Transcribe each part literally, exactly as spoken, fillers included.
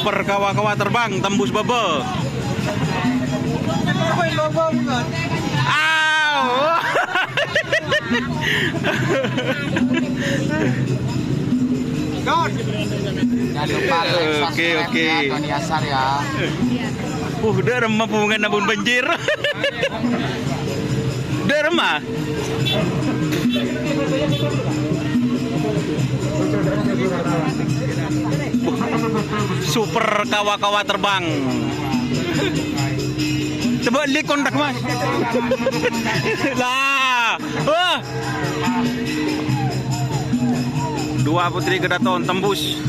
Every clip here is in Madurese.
Perkawa-kawa terbang tembus bâbâ. Au! Jangan lupa like, oke, subscribe oke. Ya, Tony Asar ya. Uh, dâ' remma bhungana bun banjir. Dâ' remma. Super kawa-kawa terbang. Coba lihat kontak, Mas. Lah, wah. Dua putri kedaton tembus.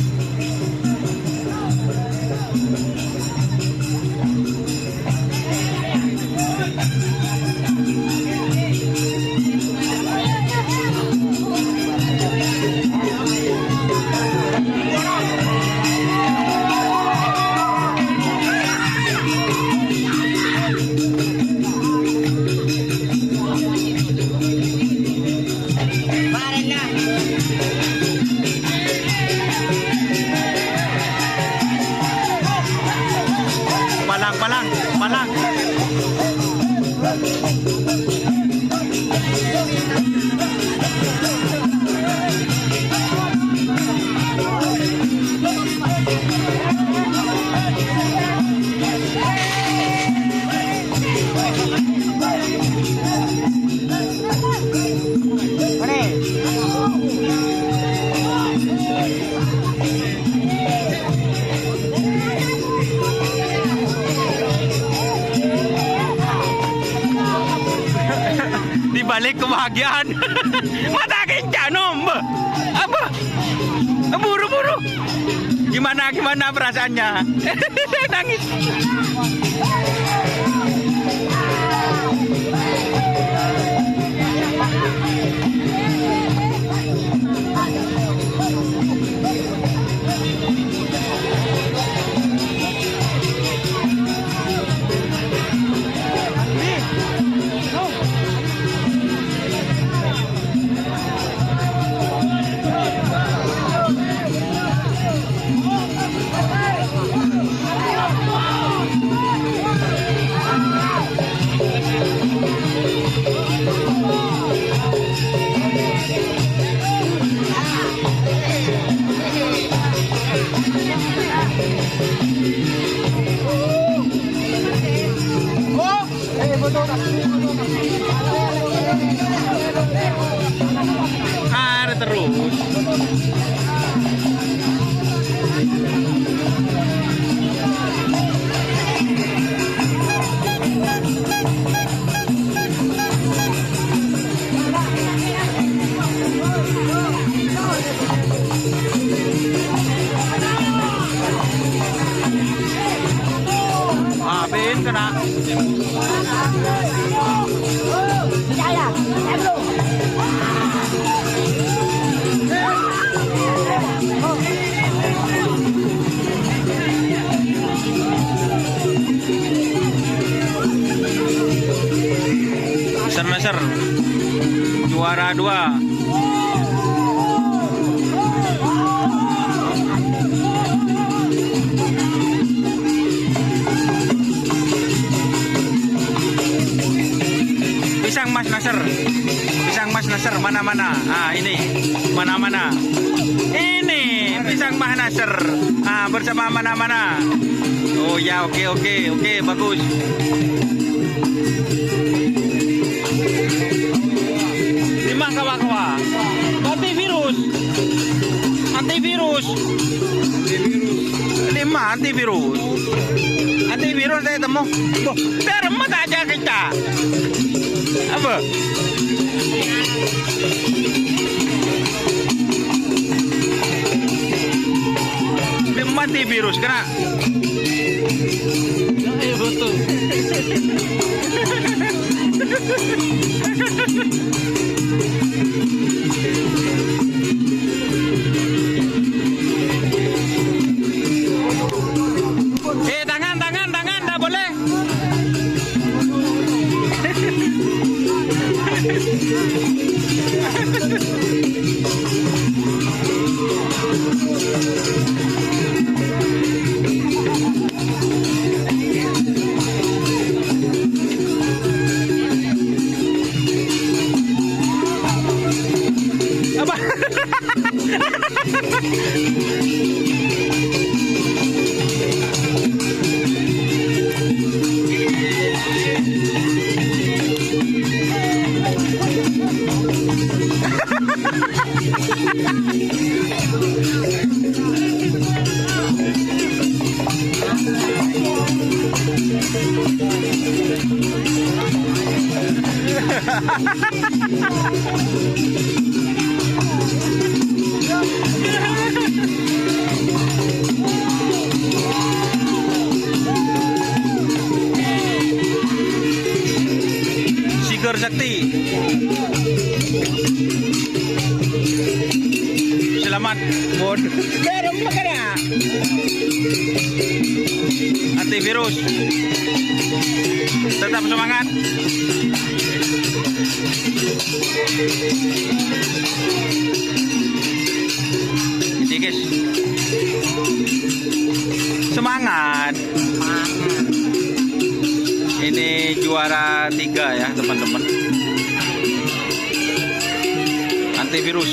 Palang, palang, palang. Di balik kebahagiaan, mata kencana, Mbah. Apa? Buru-buru. Gimana, gimana perasaannya? Nangis. Arè terros. Apin kena. Meser-meser. Juara dua. Pisang Mas Nasr. Pisang Mas Nasr, mana-mana? Ah, ini. Mana-mana? Ini, pisang Mas Nasr. Ah, bersama mana-mana? Oh ya, oke, oke, oke, bagus. Lima kawa-kawa. Antivirus. Antivirus. Lima antivirus. Antivirus saya temu. Boh, dâ' remma ta' aja' kencang. Apa? Lima antivirus kena. Ayo, betul. Eh, tangan, tangan, tangan, ndak boleh. Sigar Sakti. Selamat, Bud. Serem, makanya. Antivirus. Tetap semangat. Ini, guys. Semangat. Ini juara tiga ya, teman-teman. Antivirus.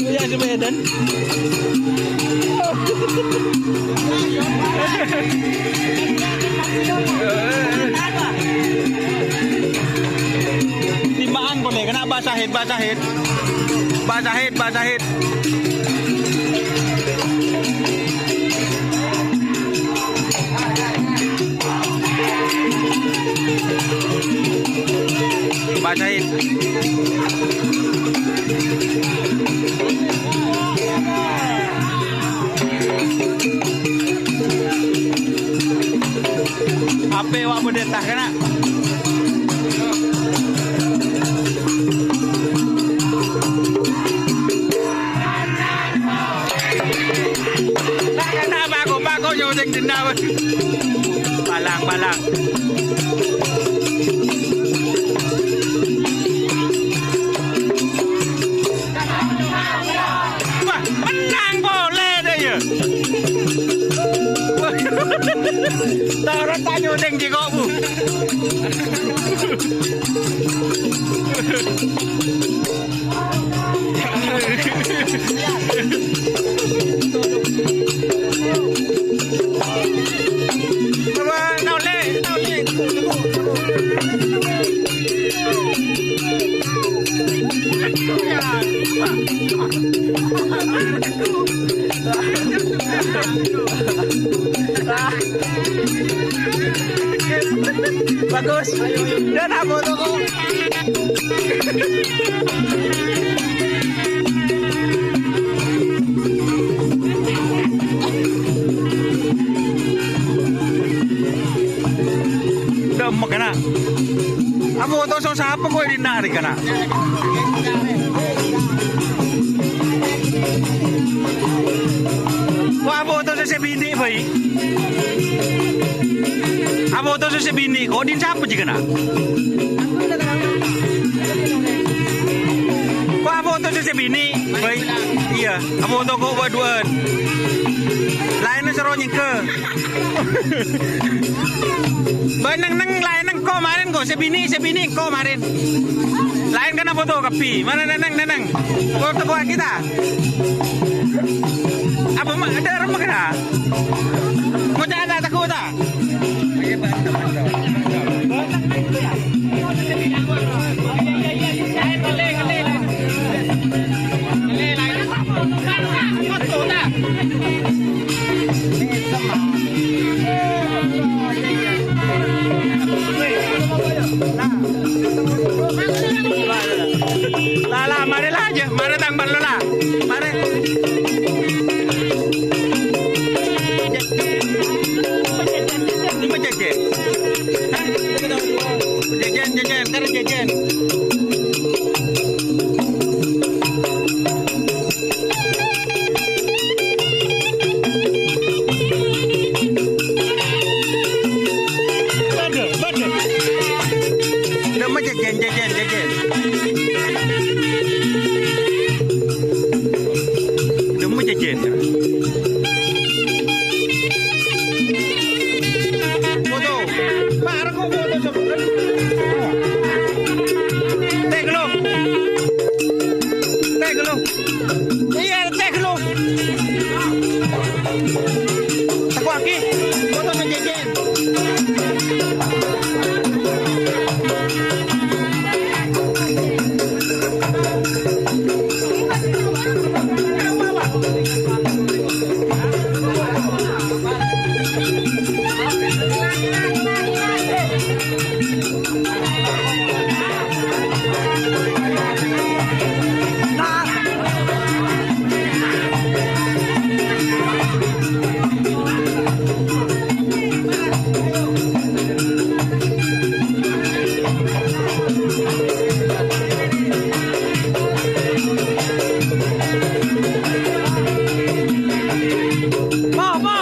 Iya, di Medan. Tima'an polè, kèna Mbah Syahid, Mbah Syahid. Mbah Syahid, Mbah Syahid. Mbah Syahid. Apa awak berdentah, kèna? Kenapa kok, Pak, kok nyodek dendam? Balang, balang. Wah, menang polè dâ' iyâ. Torot ta' nyodeng jhi' kok, Bu. Bagus. Dan apa tuh, kok? Dâ' emma kèna. Apa foto so sapa kok è dinna' rè kèna? Wah, foto sè binè' bhâi. Apa foto sè binè' kok dhin sapa jhi' kèna? Kok apa foto sè binè'? Bhâi. Iyâ, apa foto kok bâ' duwâ'ân. Laènna soro nyèngghâ. Bâi neng-neng laèn engko' marèn ko', sè binè', sè binè' engko' marèn. Laèn kana' foto kabbhi. Mana neng-neng, neng-neng? Foto ko' kita. Apa ma-, ada remma kana'? Ngoca' ta' tako' ta'? La, la, marè la, jâ, marè tang parlo la. Marè. Apa jâjâ? Hah? Jâjâ, jâjâ, entar jâjâ. Cek, cek lu. Teko aki, foto nang jejen. Mo, mo.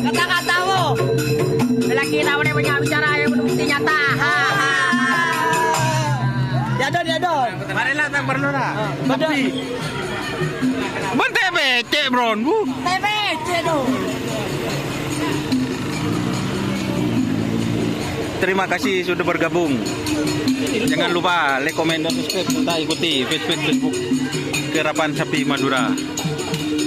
Kata-kata mo. Lelaki namanya banyak bicara yang bukti nyata. Ha, ha, ha. Ya, Don, ya, Don. Marilah, tak perlu lah. Betul. Tapi Bente becek, Bron, bu. Becek, tuh. Terima kasih sudah bergabung. Jangan lupa like, komen, dan subscribe, serta ikuti fanpage Facebook Kerapan Sapi Madura.